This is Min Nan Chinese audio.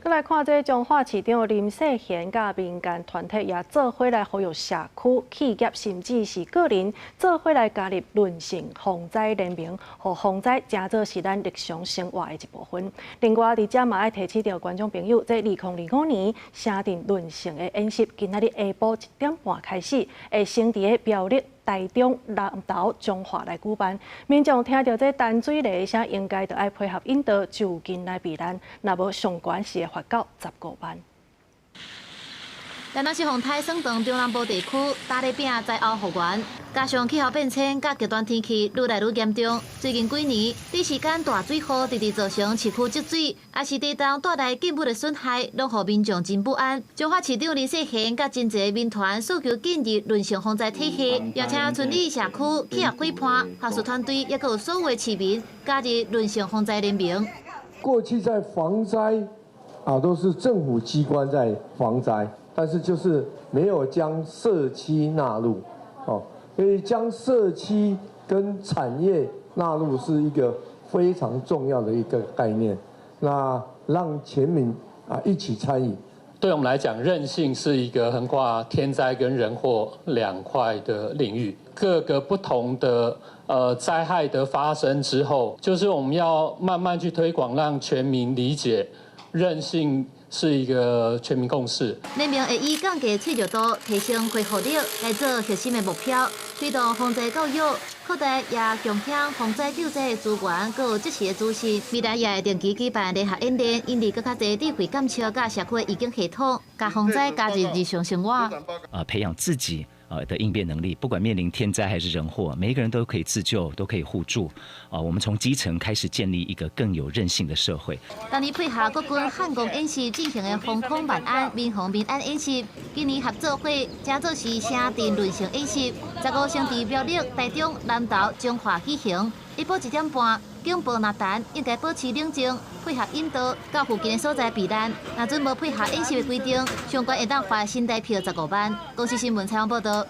閣來看這彰化市長林世賢佮民間團體也做伙來呼籲社區、企業，甚至是個人做伙來加入韌性防災聯盟，予防災成做是咱日常生活的一部分。另外，佇遮嘛愛提醒著觀眾朋友，這2025年城鎮韌性的演習，今仔日下晡1點半開始，會先佇个苗栗、台中、南投、彰化來舉辦。民眾聽著這彈水雷聲，應該著愛配合引導就近來避難，若無上懸是會罰到15萬。台南市風颱掃斷中南部地區，打咧餅災後復原，加上氣候變遷佮極端天氣愈來愈嚴重，最近幾年，短時間大水雨直直造成市區積水，抑是地動帶來建物的損害，攏予民眾真不安。彰化市長林世賢佮真濟民團訴求進入韌性防災體系，邀請村里社區、企業伙伴、學術團隊，抑閣有所有的市民加入韌性防災聯盟。過去在防災啊，都是政府機關在防災。但是就是沒有將社區納入，哦，所以將社區跟產業納入是一個非常重要的一個概念。那讓全民啊一起參與。對我們來講，韌性是一個橫跨天災跟人禍兩塊的領域，各個不同的災害的發生之後，就是我們要慢慢去推廣，讓全民理解韌性是一個全民共識。聯盟會以降低脆弱度、提升恢復力來做核心的目標，推動防災教育，擴大也共享防災救災的資源，閣有即時的資訊。未來也會定期舉辦聯合演練，引入閣較濟智慧監測佮社區的預警系統，共防災加入日常生活。啊，培養自己的應變能力，不管面臨天災還是人禍，每一個人都可以自救，都可以互助。啊，我們從基層開始建立一個更有韌性的社會。當年配合國軍漢光演習進行的防空萬安、民防民安演習，今年合做伙，成做是城鎮韌性演習。15先佇苗栗、台中、南投、彰化舉行。下晡1點半，警報若彈，應該保持冷靜，配合引導到附近的所在避難。若準無配合演習的規定，上懸會當罰新台票15萬。公視新聞採訪報道。